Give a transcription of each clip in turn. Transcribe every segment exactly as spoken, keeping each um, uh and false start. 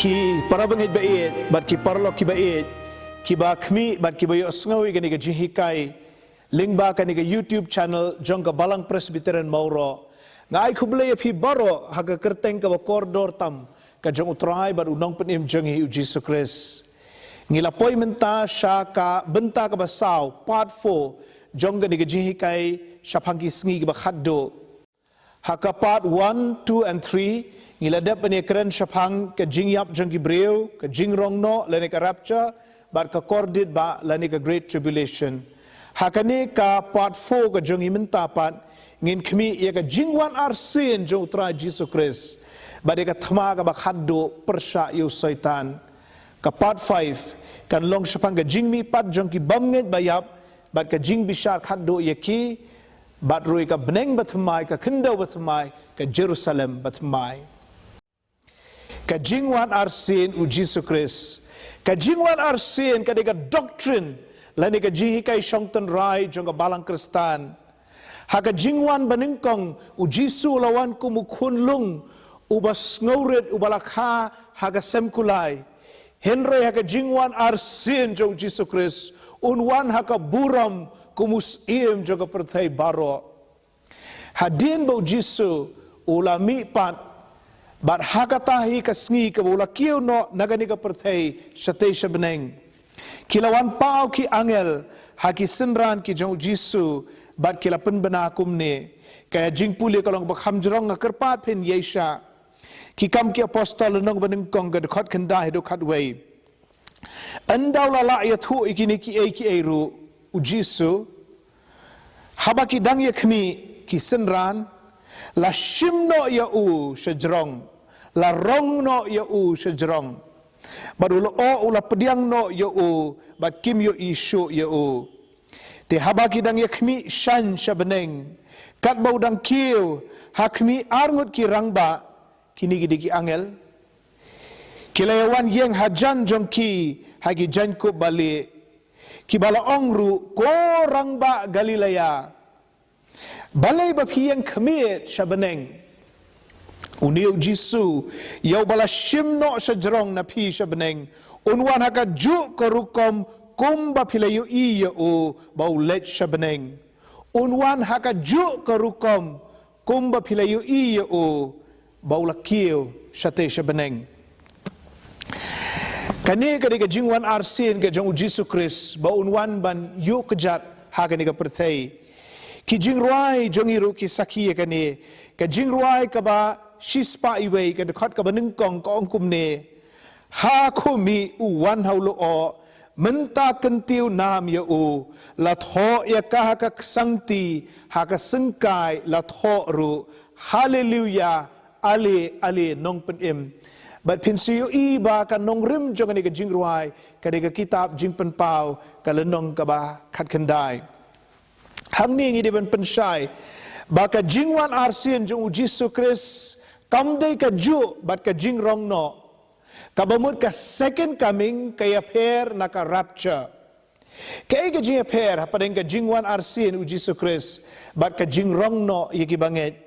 Ki para bangeit ba ïeit bad ki paralok ki ba ïeit, ki ba khmih bad ki ba ïohsngew ïa kane ka jinghikai lyngba kane ka YouTube channel jong ka Balang Presbyterian Mawroh. Nga ai khublei ïa phi baroh ha ka kyrteng ka ba kordor tam, ka jong U Trai bad U Nongpynim jong ngi U Jisu Khrist. Ngi la poi mynta sha ka bynta ka ba saw, part four, jong kane ka jinghikai shaphang ki sngi ki ba khatduh. Ha ka part one, two and three, ngi la dep ban ïakren shaphang ka jingïap jong ki briew, ka jingrong noh lane ka rapture, bad ka kordit bah lane ka great tribulation. Ha kane ka part four ka jong ngi mynta pat, ngin khmih ïa ka jingwan arsien jong U Trai Jisu Khrist, bad ïa ka thma ka ba khatduh pyrshah ïa u Soitan. Ka part five kan long shaphang ka jingmihpat jong ki bymngeit ba ïap, bad ka jingbishar khatduh ïa ki, bad ruh ïa ka bneng bathymmai, ka khyndew bathymmai, ka Jerusalem bathymmai. Ka jingwan arsien U Jisu Khrist. Ka jingwan arsien ka dei ka doctrine lane ka jinghikai shong tynrai jong ka Balang Khristan. Ha ka jingwan banyngkong U Jisu u la wan kum u khunlung, u ba sngewrit, u ba la kha ha ka sem kulai. Hynrei ha ka jingwan arsien jong U Jisu Khrist, un wan ha ka burom kum u Syiem jong ka pyrthei baroh. Hadien ba U Jisu u la mihpat, bad ha kata hi ka sngi ka ba u la kiew noh na kane ka pyrthei shatei sha bneng, ki la wan paw ki angel ha ki synran ki jong U Jisu, bad ki la pynbna kumne. Ka jingpule ka long ba kham jrong, nga kyrpad phin ïai shah. Ki Kam ki Apostol lynnong banyngkong ka dkhot khyndai haduh khatwei. Ynda u la lah ïathuh ïa kine kiei kiei ruh U Jisu, haba ki dang ïakhmih ki synran, la shim noh ïa u sha jrong, la rong noh ïa u sha jrong. Bad u la ong, u la pdiang noh ïa u, bad kim ïohi shuh ïa u. Te haba ki dang ïakhmih shane sha bneng, katba u dang kiew ha khmih arngut ki rangbah, kine ki dei ki angel, ki la ïawan ïeng hajan jong ki ha ki jaiñkup balieh, ki ba la ong ruh, ko rangbah Galilaia, balei ba phi ïeng khmied sha bneng? Une U Jisu, ïa u ba la shim noh sha jrong na phi sha bneng, un wan ha kajuh ka rukom kumba phi la ïohi ïa u ba u leit sha bneng. Un wan ha kajuh ka rukom kumba phi la ïohi ïa u ba u la kiew shatei sha bneng. Kane ka dei ka jingwan arsien ka jong U Jisu Khrist, ba un wan ban ïuh kjat ha kane ka pyrthei. Ki jingrwai jong ngi ruh ki sakhi ïa kane. Ka jingrwai ka ba shispah iwei, ka dkhot ka banyngkong ka ong kumne: Ha khmih u wan ha u lyoh, mynta kyntiew nam ïa u, la thoh ïa ka ha ka ksangti, ha ka syngkai la thoh ruh: Haleluia, ale, ale, Nongpynim. Bad phin sa ïohi ba ka nongrim jong kane ka jingrwai ka dei ka kitab Jingpynpaw, ka lynnong ka ba khatkhyndai. Hangne ngi dei ban pynshai ba ka jingwan arsien jong U Jisu Khrist kam dei kajuh bad ka jingrong noh. Ka ba mut ka second coming ka ïapher na ka rapture. Kaei ka jingïapher hapdeng ka jingwan arsien U Jisu Khrist bad ka jingrong noh ïa ki bangeit?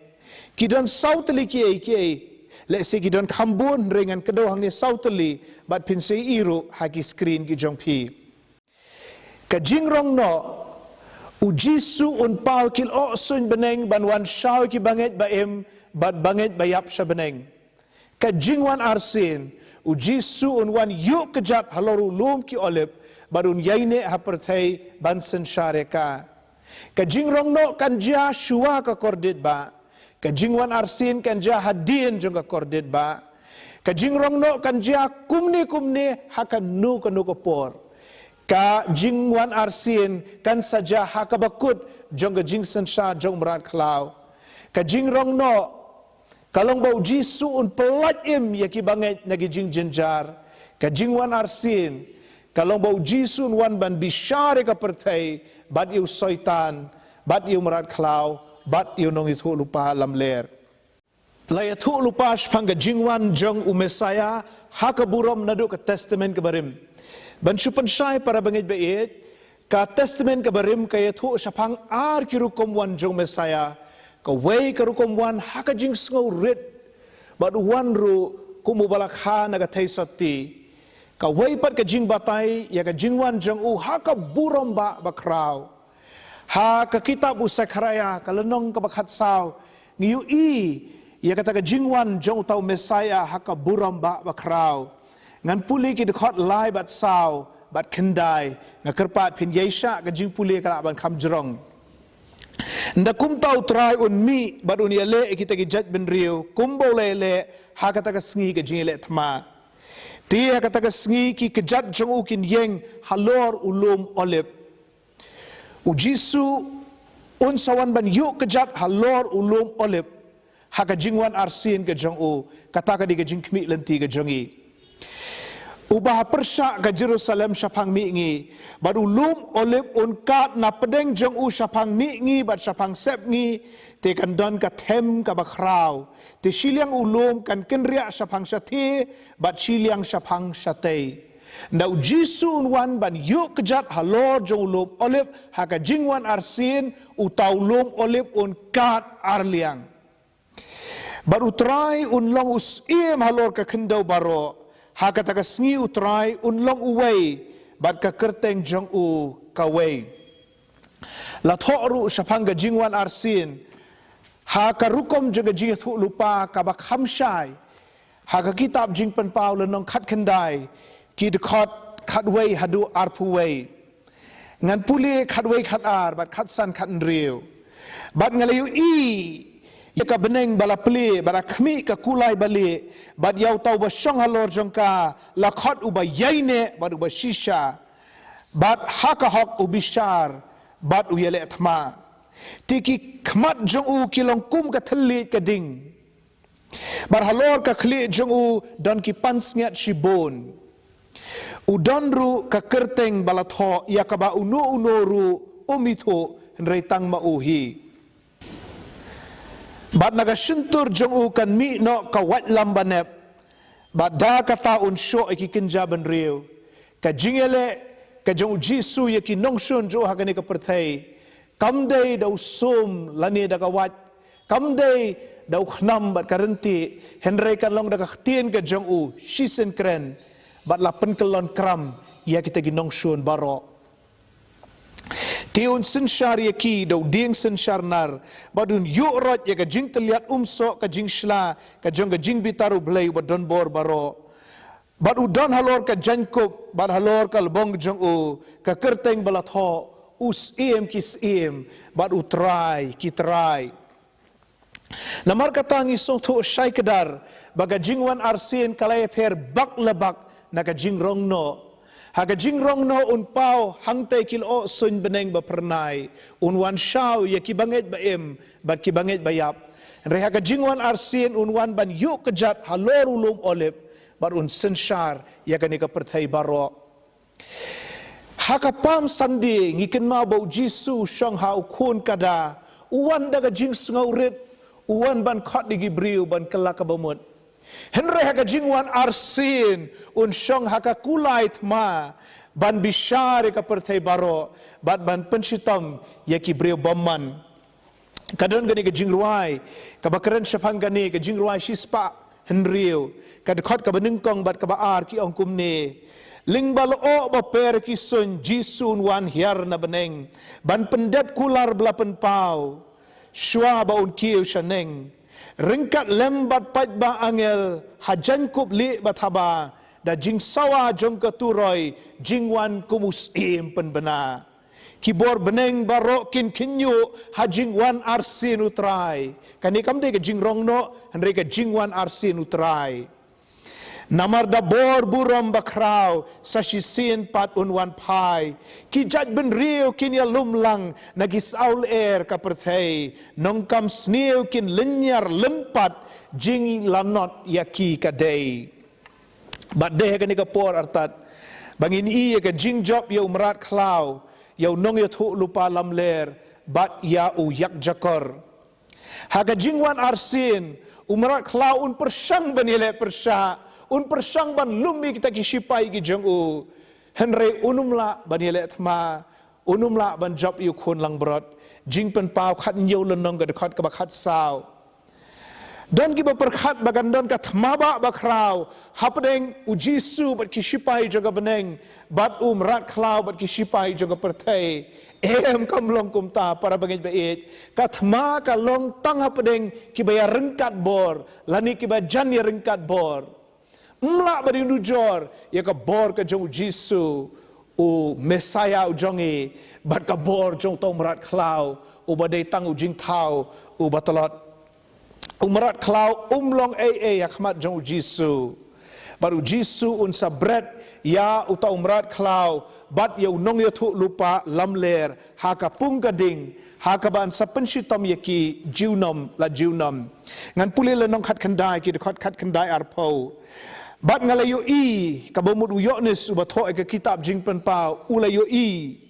Ki don saw tylli kiei kiei. Lehse ki don kham bun, hynrei ngan kdew hangne saw tylli, bad phin sa ïohi ruh ha ki screen ki jong phi. Ka jingrong noh, U Jisu un paw ki lyoh suiñ bneng ban wan shaw ïa ki bangeit ba im bad bangeit ba ïap sha bneng. Ka jingwan arsien, U Jisu un wan ïuh kjat halor u lum ki Olib, bad un ïaineh ha pyrthei ban synshar ïa ka. Ka jingrong noh kan jia shuwa ka kordit bah. Ka jingwan arsien kan jia hadien jong ka kordit bah. Ka jingrong noh kan jia kumne kumne ha kano kano ka por. Ka jingwan arsien kan sa jia ha ka bakut jong ka jingsynshar jong u mrad khlaw. Ka jingrong noh ka long ba U Jisu un pyllait im ïa ki bangeit na ki jingjynjar. Ka jingwan arsien ka long ba U Jisu un wan ban bishar ïa ka pyrthei bad ïa u Soitan, bad ïa u mrad khlaw, bad ïa u nongïathuh lypa lamler. La ïathuh lypa shaphang ka jingwan jong u Messiah ha ka burom naduh ka Testament ka barim. Ban shu pynshai para bangeit ba ïeit, ka Testament ka barim ka ïathuh shaphang ar ki rukom wan jong u Messiah. Kawei ka rukom wan ha ka jingsngewrit, bad u wan ruh kum uba la kha na ka theisotti, kawei pat ka jingbatai ïa ka jingwan jong u ha ka burom ba bakhraw. Ha ka kitab u Sekharaïa ka lynnong kaba khatsaw, ngi ïohi ïa kata ka jingwan jong uta u Messaïah ha ka burom ba bakhraw. Ngan pule ki dkhot lai bad saw bad khyndai, nga kyrpad phin ïai shah ka jingpule ka lah ban kham jrong. Nda kumta U Trai un mih bad un ïaleh ïa kita ki jaitbynriew kumba u la ïaleh ha kata ka sngi ka jingïaleh thma. Te ha kata ka sngi ki kjat jong u kin ïeng halor u lum Olib. U Jisu un sa wan ban ïuh kjat halor u lum Olib ha ka jingwan arsien ka jong u. Kata ka dei ka jingkhmih lynti ka jong ngi. Uba ha pyrshah ka Jerusalem shaphang mihngi, bad u lum Olib un kad na pdeng jong u shaphang mihngi bad shaphang sepngi. Te kan don ka them kaba khraw, te shiliang u lum kan kynriah shaphang shathie bad shiliang shaphang shatei. Nda U Jisu un wan ban ïuh kjat halor jong u lum Olib ha ka jingwan arsien, uta u lum Olib un kad arliang. Bad U Trai un long u syiem halor ka khyndew baroh. Ha kata ka sngi U Trai un long uwei, bad ka kyrteng jong u kawei. La thoh ruh shaphang ka jingwan arsien ha ka rukom jong ka jingïathuhlypa kaba kham shai. Ha ka kitab Jingpynpaw lynnong khatkhyndai, ki dkhot khatwei haduh arphew wei. Ngan pule khatwei, khatar bad khatsan, khathynriew. Bad nga la ïohi ïa ka bneng ba la plie, bad ha khmih ka kulai balieh, bad ïa uta uba shong halor jong ka la khot uba ïaineh bad uba shisha, bad ha ka hok u bishar bad u ïaleh thma. Te ki khmat jong u ki long kum ka thylliej ka ding, bad halor ka khlieh jong u don ki pansngiat shibun. U don ruh ka kyrteng ba la thoh, ïa kaba uno uno ruh um ithuh, hynrei tang ma u hi. Bad na ka shyntur jong u kan mih noh ka waitlam banep, bad da kata un shoh ïa ki kynja bynriew. Ka jingïaleh ka jong U Jisu ïa ki nongshun jong u ha kane ka pyrthei kam dei da u sum lane da ka wait, kam dei da u khnam bad ka ryntieh, hynrei kan long da ka ktien ka jong u shisien kren, bad la pynkyllon kram ïa kita ki nongshun baroh. Te un synshar ïa ki da u dieng synshar nar, bad un ïuh roit ïa ka jingtylliat umsoh ka jingshla ka jong ka jingbitar U Blei uba don bor baroh. Bad u don halor ka jaiñkup, bad halor ka lbong jong u, ka kyrteng ba la thoh, U Syiem ki syiem, bad U Trai ki trai. Namar kata ngi sngewthuh shai kdar ba ka jingwan arsien ka la ïapher bak la bak na ka jingrong noh. Ha ka jingrong noh un paw hangta ïa ki lyoh suiñ bneng ba phyrnai, un wan shaw ïa ki bangeit ba im bad ki bangeit ba ïap. Hynrei ha ka jingwan arsien un wan ban ïuh kjat halor u lum Olib, bad un synshar ïa kane ka pyrthei baroh. Ha ka Palm Sunday ngi kynmaw ba U Jisu u shong ha u khun kada, u wan da ka jingsngewrit, u wan ban khot ïa ki briew ban kylla ka bamut. Hynrei ha ka jingwan arsien un shong ha ka kulai thma ban bishar ïa ka pyrthei baroh, bad ban pynshitom ïa ki briew bymman. Ka don kane ka jingrwai kaba kren shaphang kane, ka jingrwai shispah hynriew, ka dkhot kaba nyngkong bad kaba ar ki ong kumne: Lyngba lyoh ba per ki suiñ, Jisu un wan hiar na bneng ban pyndep kular ba la pynpaw shuwa ba un kiew shaneng. Ryngkat lem bad paidbah angel ha jaiñkup lieh ba thaba, da jingsawa jong ka turoi jingwan kum u Syiem pynbna. Ki bor bneng baroh kin khynñiuh ha jingwan arsien U Trai. Kane kam dei ka jingrong noh, hynrei ka jingwan arsien U Trai. Namar da bor burom bakhraw sa shisien pat un wan phai. Ki jaitbynriew kin ïalum lang na ki saw lyer ka pyrthei. Nongkam sniew kin lynñiar lympat, jinglanot ïa ki ka dei. Bad dei ha kane ka por artat ba ngin ïohi ïa ka jingjop ïa u mrad khlaw, ïa u nongïathuhlypa lamler, bad ïa u ïakjakor. Ha ka jingwan arsien, u mrad khlaw un pyrshang ban ïaleh pyrshah, un pyrshang ban lum ïa kita ki shipai ki jong u. Hynrei un ym lah ban ïaleh thma, un ym lah ban jop ïa u khun langbrot. Jingpynpaw khathynñiew lynnong, ka dkhot kaba khatsaw. Don kiba pyrkhat ba kan don ka thma ba bakhraw hapdeng u Jisu bad ki shipai jong ka bneng, bad u mrad khlaw bad ki shipai jong ka pyrthei. Em, kam long kumta, para bangeit ba ïeit. Ka thma ka long tang hapdeng kiba ïa ryngkat bor lane kiba jan ïa ryngkat bor. Mlah ba dei nujor ïa ka bor ka jong u Jisu, u Messiah u jong ngi, bad ka bor jong uta u mrad khlaw uba dei tang u jingthaw uba tlot. U mrad khlaw um long ei ei ha khmat jong u Jisu. Bad u Jisu un sa bret ïa uta u mrad khlaw bad ïa u nongïathuhlypa lamler ha ka pung ka ding, ha kaba yn sa pynshitom ïa ki junom la junom. Ngan pule lynnong khatkhyndai, ki dkhot khatkhyndai arphew. Bad nga la ïohi, kaba mut u Ïoannis uba thoh ïa ka kitab Jingpynpaw, u la ïohi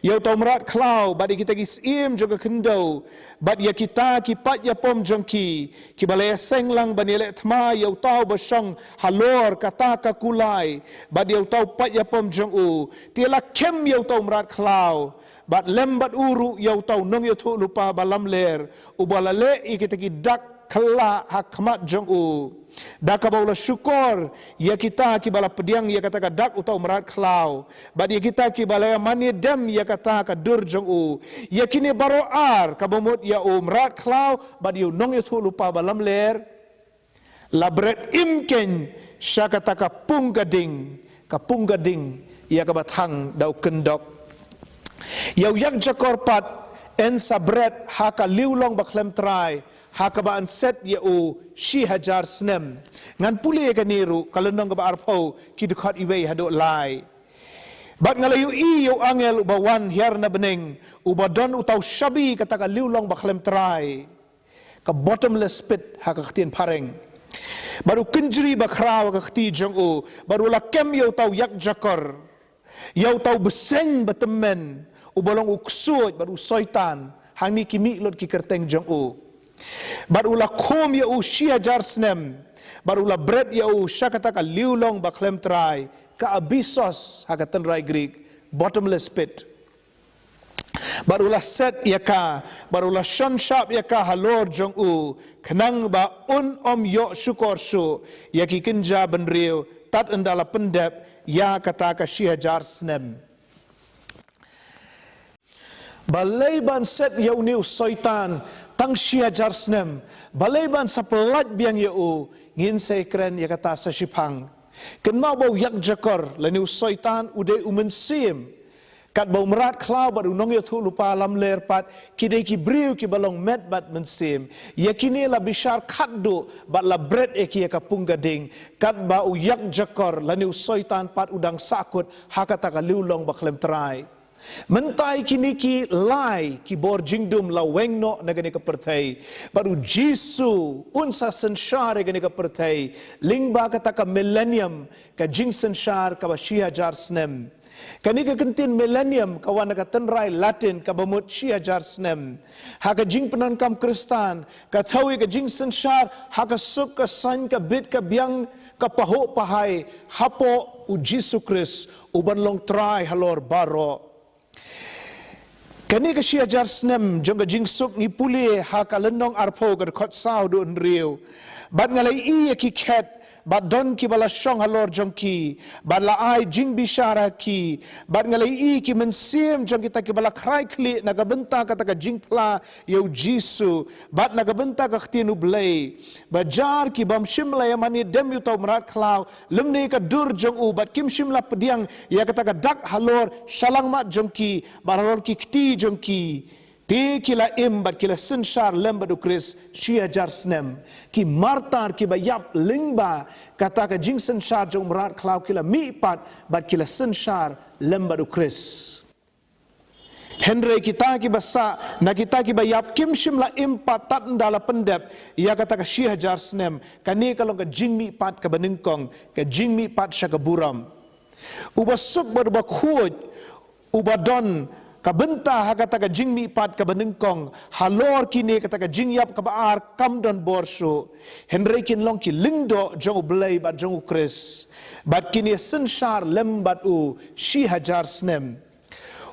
ïa uta u mrad khlaw bad ïa kita ki syiem jong ka khyndew, bad ïa kita ki paid ïapom jong ki, kiba la ïaseng lang ban ïaleh thma ïa uta uba shong halor kata ka kulai, bad ïa uta u paid ïapom jong u. Te la kem ïa uta u mrad khlaw, bad lem bad u ruh ïa uta u nongïathuhlypa ba lamler, uba la leh ïa kita ki dak kylla ha khmat jong u. Da kaba u la shukor ïa kita kiba la pdiang ïa kata ka dak uta u mrad khlaw, bad ïa kita kiba la ïa mane dem ïa kata ka dur jong u. Ïa kine baroh ar, kaba mut ïa u mrad khlaw bad ïa u nongïathuhlypa ba lamler, la bret im keiñ sha kata ka pung ka ding, ka pung ka ding ïa kaba thang da u kyndok. Ïa u ïakjakor pat yn sa bret ha ka liw long ba khlem trai, ha kaba yn set ïa u shi hajar snem. Ngan pule ïa kane ruh, ka lynnong kaba arphew, ki dkhot iwei haduh lai. Bad nga la ïohi ïa u angel uba wan hiar na bneng, uba don uta u shabi kata ka liw long ba khlem trai, ka bottomless pit ha ka ktien phareng. Bad u kynjri bakhraw ha ka kti jong u, bad u la kem ïa uta u ïakjakor, ïa uta u bseiñ ba tymmen, uba long u ksuid bad u soitan, hangne ki mih lut ki kyrteng jong u. Bad u la khum ïa u shi hajar snem, bad u la bret ïa u sha kata ka liw long ba khlem trai, ka abyssos ha ka tynrai Greek, bottomless pit. Bad u la set ïa ka, bad u la shon shap ïa ka halor jong u, khnang ba un ym ïoh shukor shuh ïa ki kynja bynriew tad ynda la pyndep ïa kata ka shi hajar snem. Balei ban set ïa une u soitan tang shi hajar snem? Balei ban sa pyllait biang ïa u? Ngin sa ïakren ïa kata sa shiphang. Kynmaw ba u ïakjakor lane u soitan u dei u mynsiem. Katba u mrad khlaw bad u nongïathuhlypa lamler pat, ki dei ki briew kiba long met bad mynsiem. Ïa kine la bishar khatduh bad la bret ïa ki ha ka pung ka ding. Katba u ïakjakor lane u soitan pat u dang sahkut ha kata ka liw long ba khlem trai. Mynta ïa kine ki lai ki bor jingdum la weng noh na kane ka pyrthei. Bad u Jisu un sa synshar ïa kane ka pyrthei lyngba kata ka millennium, ka jingsynshar kaba shi hajar snem. Kane ka kyntien millennium ka wan na ka tynrai Latin kaba mut shi hajar snem. Ha ka jingpyndonkam Khristan, ka thew ïa ka jingsynshar ha ka suk ka saiñ, ka bit ka biang, ka pahuh pahai hapoh u Jisu Khrist, uban long Trai halor baroh. Kane ka shi hajar snem jong ka jingsuk ngi pule ha ka lynnong arphew, ka dkhot saw haduh hynriew. Bad nga la ïohi ïa ki khet, bad don kiba la shong halor jong ki, bad la ai jingbishar ha ki. Bad nga la ïohi ki mynsiem jong kita kiba la khrai khlieh na ka bynta kata ka jingphla ïa u Jisu, bad na ka bynta ka ktien U Blei. Ba jar ki bym shym la ïa mane dem ïa uta u mrad khlaw lymne ka dur jong u, bad kim shym la pdiang ïa kata ka dak halor shyllangmat jong ki bad halor ki kti jong ki. Te ki la im bad ki la synshar lem bad u Khrist shi hajar snem. Ki martar kiba ïap lyngba kata ka jingsynshar jong u mrad khlaw ki la mih pat bad ki la synshar lem bad u Khrist. Hynrei kita kiba sah na kita kiba ïap kim shym la im pat tad ynda la pyndep ïa kata ka shi hajar snem. Kane ka long ka jingmihpat kaba nyngkong, ka jingmihpat sha ka burom. Uba suk bad uba khuid, uba don ka bynta ha kata ka jingmihpat kaba nyngkong halor kine, kata ka jingïap kaba ar kam don bor shuh. Hynrei kin long ki lyngdoh jong U Blei bad jong u Khrist. Bad kin ïa synshar lem bad u shi hajar snem.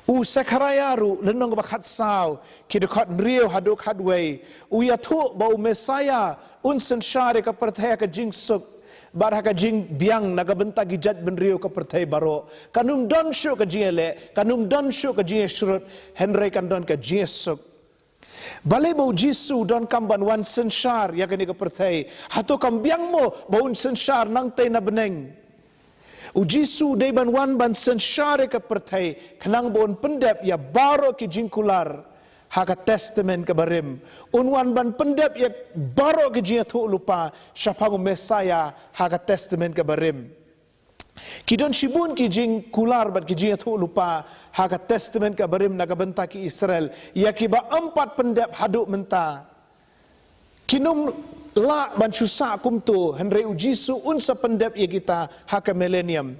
U Sekharaïa ruh, lynnong ba khatsaw, ki dkhot hynriew haduh khatwei, u ïathuh ba u Messaïa un synshar ïa ka pyrthei ha ka jingsuk bad ha ka jingbiang na ka bynta ki jaitbynriew ka pyrthei baroh. Kan ym don shuh ka jingïaleh, kan ym don shuh ka jingïashrut, hynrei kan don ka jingïasuk. Balei ba u Jisu u donkam ban wan synshar ïa kane ka pyrthei? Hato kam biang mo ba un synshar nangtei na bneng? U Jisu u dei ban wan ban synshar ïa ka pyrthei khnang ba un pyndep ïa baroh ki jingkular ha ka Testament kaba rim. Un wan ban pyndep ïa baroh ki jingïathuhlypa shaphang u Messaïa ha ka Testament kaba rim. Ki don shibun ki jingkular bad ki jingïathuhlypa ha ka Testament kaba rim na ka bynta ki Israel, ïa kiba ym pat pyndep haduh mynta. Kin ym lah ban shu sah kumto, hynrei u Jisu un sa pyndep ïa kita ha ka Millennium.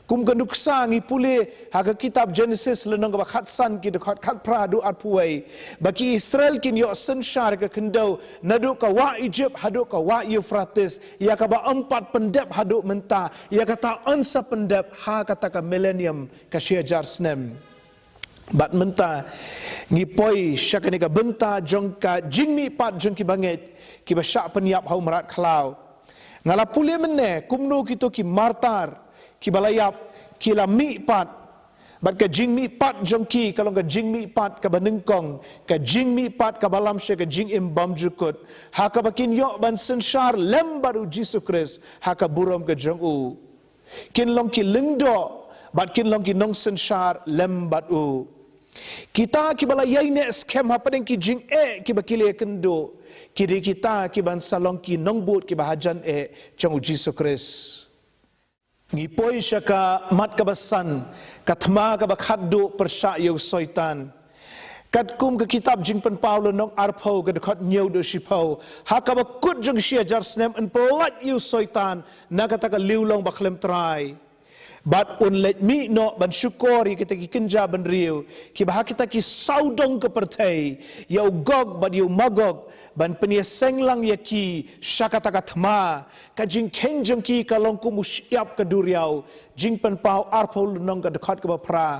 Kum ka nuksa ngi pule ha ka kitab Genesis lynnong kaba khatsan, ki dkhot khatphra haduh arphew wei, ba ki Israel kin ïoh synshar ïa ka khyndew naduh ka wah Egypt haduh ka wah Euphrates, ïa kaba ym pat pyndep haduh mynta, ïa kata yn sa pyndep ha kata ka Millennium, ka shi hajar snem. Bad mynta ngi poi sha kane ka bynta jong ka jingmihpat jong ki bangeit kiba shah pynïap ha u mrad khlaw. Nga la pule mynne kumno kito ki martyr kiba la ïap ki la mihpat. Bad ka jingmihpat jong ki ka long ka jingmihpat kaba nyngkong, ka jingmihpat kaba lam sha ka jingim bymjukut, ha kaba kin ïoh ban synshar lem bad u Jisu Khrist ha ka burom ka jong u. Kin long ki lyngdoh bad kin long ki nongsynshar lem bad u. Kita kiba la ïaineh skhem hapdeng ki jingeh kiba ki la ïakynduh, ki dei kita kiban sa long ki nongbud kiba hajan eh jong u Jisu Khrist. Ngi poi sha ka mat kaba san, ka thma kaba khatduh pyrshah ïa u Soitan. Katkum ka kitab Jingpynpaw lynnong arphew, ka dkhot hynñiew haduh shiphew, ha kaba kut jong shi hajar snem yn pyllait ïa u Soitan na kata ka liewlong ba khlem trai. Bad un leit mih noh ban shukor ïa kita ki kynja bynriew kiba ha kita ki sawdong ka pyrthei, ïa u Gog bad ïa u Magog, ban pynïaseng lang ïa ki sha kata ka thma. Ka jingkheiñ jong ki ka long kum u shyiap ka duriaw. Jingpynpaw arphew lynnong, ka dkhot kaba phra.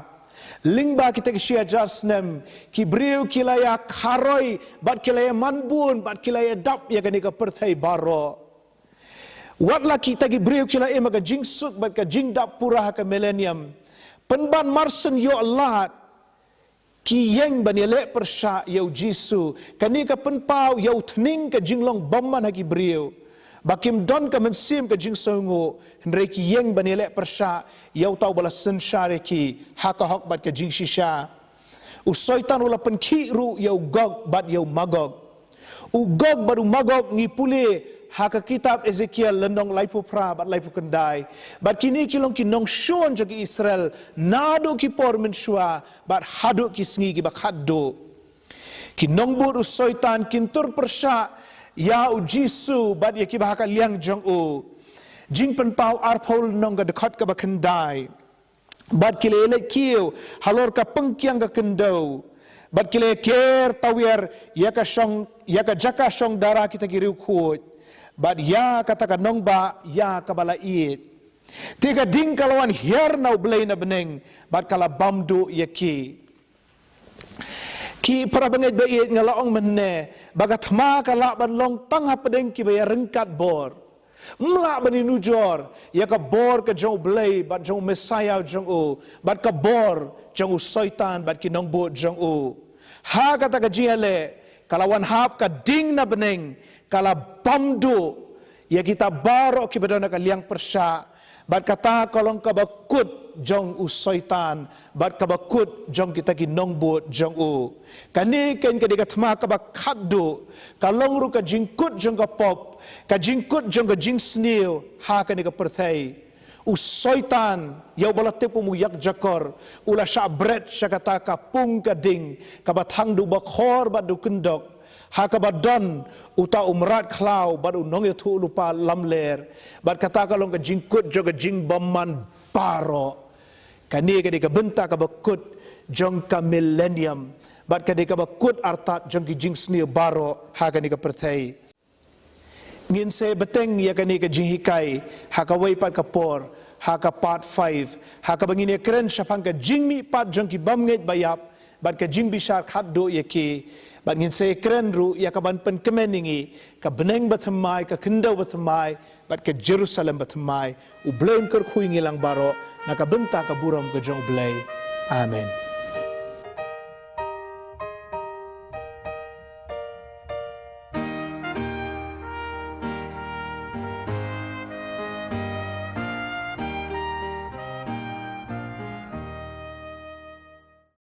Lyngba kita ki shi hajar snem, ki briew ki la ïa kharoi bad ki la ïa manbun bad ki la ïa dap ïa kane ka pyrthei baroh. Wat la kita ki briew ki la im ha ka jingsuk bad ka jingdap pura ha ka Millennium, pynban mar syn ïoh lad, ki ïeng ban ïaleh pyrshah ïa u Jisu. Kane ka pynpaw ïa u thning ka jinglong bymman ha ki briew, ba kim don ka mynsiem ka jingsngewnguh, hynrei ki ïeng ban ïaleh pyrshah ïa uta uba la synshar ïa ki ha ka hok bad ka jingshisha. U Soitan u la pynkhih ruh ïa u Gog bad ïa u Magog. U Gog bad u Magog ngi pule ha ka kitab Ezekiel lynnong laiphew phra bad laiphew khyndai. Bad kine ki long ki nongshun jong ki Israel naduh ki por mynshuwa bad haduh ki sngi kiba khatduh. Ki nongbud u Soitan kin tur pyrshah ïa u Jisu bad ïa kiba ha ka liang jong u. Jingpynpaw arphew lynnong, ka dkhot kaba khyndai. Bad ki la ïaleit kiew halor ka pyngkiang ka khyndew, bad ki la ïaker tawiar ïa ka shong, ïa ka jaka shong dara kita ki riewkhuid, bad ïa kata ka nongbah ïa kaba la ïeit. Te ka ding ka la wan hiar na U Blei na bneng, bad ka la bam duh ïa ki. Ki para bangeit ba ïeit, nga la ong mynne ba ka thma ka lah ban long tang hapdeng kiba ïa ryngkat bor. Ym lah ban ïanujor ïa ka bor ka jong U Blei bad jong u Messaïa jong u, bad ka bor jong u Soitan bad ki nongbud jong u. Ha kata ka jingïaleh, ka la wan hap ka ding na bneng, ka la bam duh ïa kita baroh kiba don ha ka liang pyrshah, bad kata ka long kaba kut jong u Soitan bad kaba kut jong kita ki nongbud jong u. Kane keiñ ka dei ka thma kaba khatduh, ka long ruh ka jingkut jong ka pop, ka jingkut jong ka jingsniew ha kane ka pyrthei. U Soitan, ïa uba la tip kum u Ïakjakor, u la shah bret sha kata ka pung ka ding kaba thang da u bakhor bad da u kyndok, ha kaba don uta u mrad khlaw bad u nongïathuhlypa lamler, bad kata ka long ka jingkut jong ka jingbymman baroh. Kane ka dei ka bynta kaba kut jong ka millennium, bad ka dei kaba kut artat jong ki jingsniew baroh ha kane ka pyrthei. Ngin sa bteng ïa kane ka jinghikai ha kawei pat ka por ha ka part five, ha kaba ngin ïakren shaphang ka jingmihpat jong ki bymngeit ba ïap bad ka jingbishar khatduh ïa ki. Bad ngin sa ïakren ruh ïa kaban pynkmen ïa ngi ka bneng bathymmai, ka khyndew bathymmai bad ka Jerusalem bathymmai. U Blei un kyrkhu ïa ngi lang baroh na ka bynta ka burom ka jong U Blei. Amen.